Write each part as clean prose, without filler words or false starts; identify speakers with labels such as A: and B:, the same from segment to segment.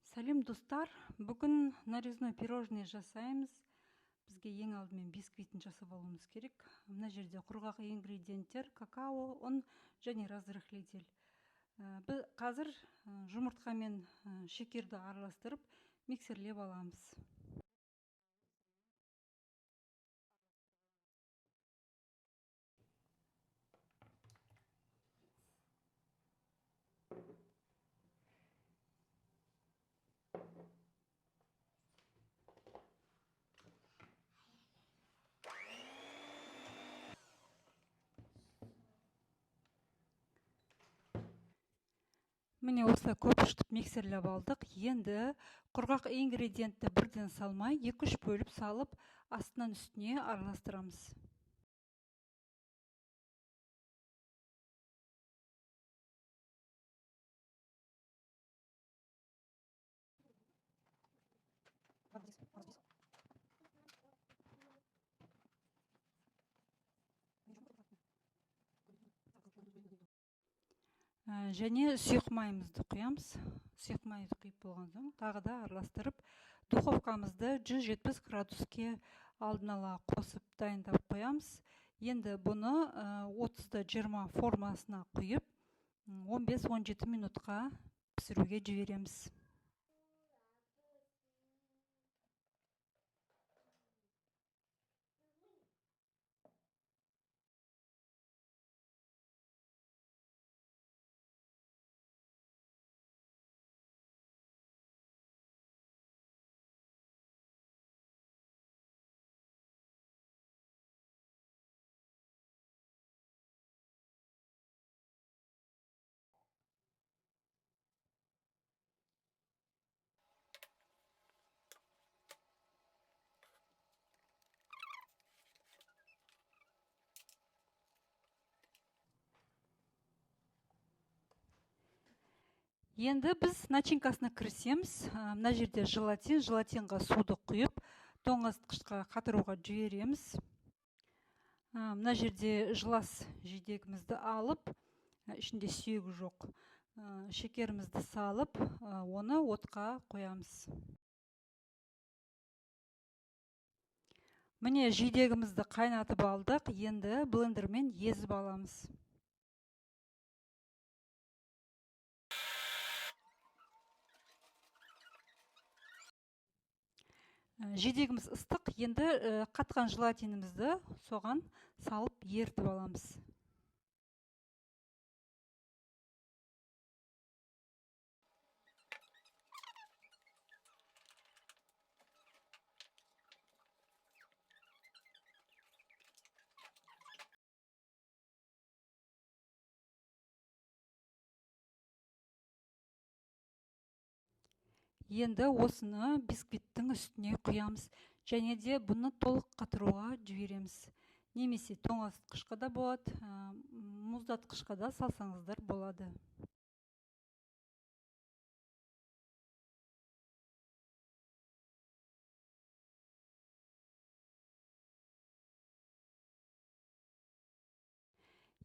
A: Сәлем, достар! Бүгін нарезной пирожный жасаймыз. Бізге ең алдымен бисквитін жасап алуымыз керек. Мына жерде құрғақ ингредиенттер: какао, ұн және разрыхлитель. Біз қазір жұмыртқа мен шекерді араластырып, миксерлеп аламыз. Міне, осылай көпіршітіп миксерлеп алдық. Енді құрғақ ингредиентті бірден салмай, 2-3 бөліп салып, астынан үстіне араластырамыз. Және сұйық майымызды құямыз. Сұйық майды құйып болған соң, тағы да араластырып, духовкамызды 170 градуске алдын ала қосып дайындап қоямыз. Енді бұны 30-да 20 формасына құйып, 15-17 минутқа пісіруге жібереміз. Енді біз начинкасына кірісеміз. Мына жерде желатин, желатинға суды құйып, тоңазытқышқа қатыруға жібереміз. Мына жерде жылас жидегімізді алып, ішінде сүйегі жоқ, шекерімізді салып, оны отқа қоямыз. Міне, жидегімізді қайнатып алдық, енді блендермен езіп аламыз. Жидегіміз ыстық, енді қатқан желатинімізді соған салып ерітіп аламыз. Енді осыны бисквиттің үстіне құямыз және де бұны толық қатыруға жібереміз. Немесе тоңазытқышқа да болады, мұздатқышқа да салсаңыздар болады.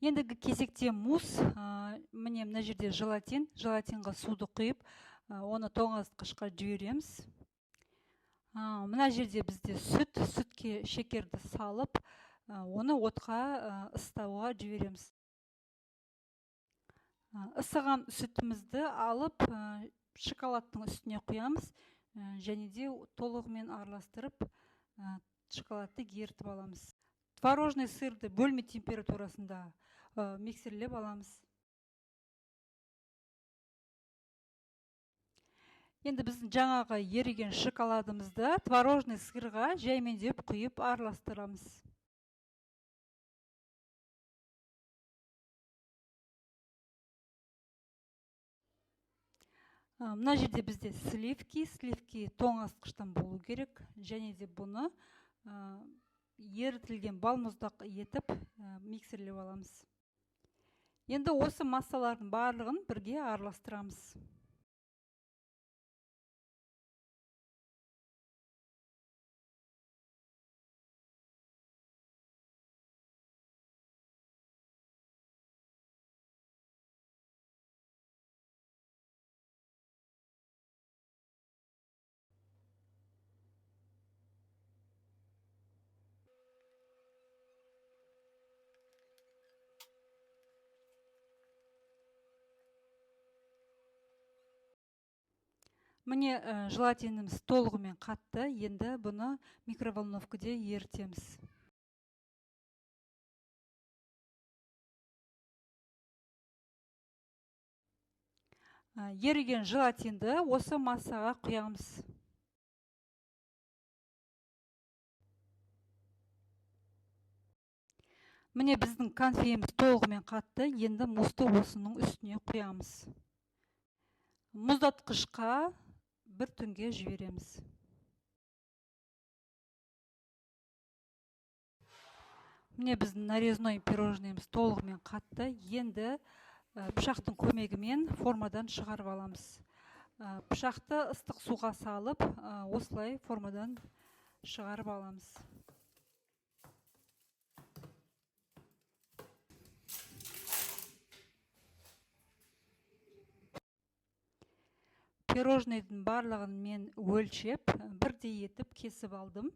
A: Ендігі кезекте мусс, міне мына жерде желатин, желатинға суды құйып, оны тоңазытқышқа жібереміз. Мына жерде бізде сүт, сүтке шекерді салып, оны отқа ыстауға жібереміз. Ысыған сүтімізді алып, шоколадтың үстіне құямыз, және де толығымен араластырып, шоколадты ерітіп аламыз. Творожный сырды бөлме температурасында миксерлеп аламыз. Енді біздің жаңағы еріген шоколадымызды творожный сырға жаймендеп құйып араластырамыз. Мына жерде бізде сливки, сливки тоңазытқыштан болу керек, және де бұны ерітілген балмұздақ етіп миксерлеп аламыз. Енді осы массалардың барлығын бірге араластырамыз. Міне, желатиніміз толығымен қатты. Енді бұны микроволновкада ерітеміз. Еріген желатинді осы массаға құямыз. Міне, біздің конфетіміз толығымен қатты. Енді мусты осының үстіне құямыз. Мұздатқышқа бір түнге жібереміз. Міне, біздің нарезной пирожныйымыз толығымен қатты. Енді пышақтың көмегімен формадан шығарып аламыз. Пышақты ыстық суға салып, осылай формадан шығарып аламыз. Пирожныйдың барлығын мен өлшеп, бірдей етіп кесіп алдым.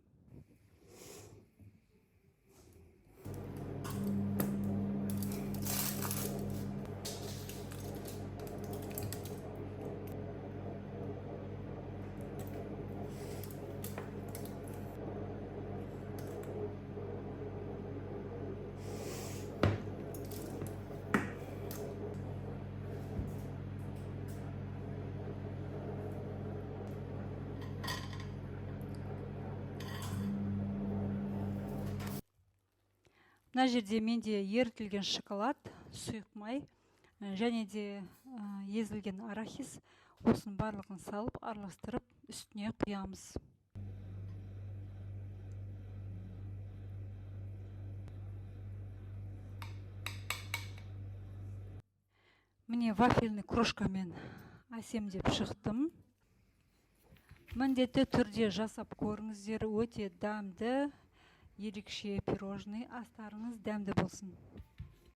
A: Мына жерде менде ерітілген шоколад, сұйық май және де езілген арахис. Осының барлығын салып, араластырып, үстіне құямыз. Міне, вафельный крошкамен әсемдеп шықтым. Міндетті түрде жасап көріңіздер, өте дәмді, ерекше пирожный. Астарыңыз дәмді болсын.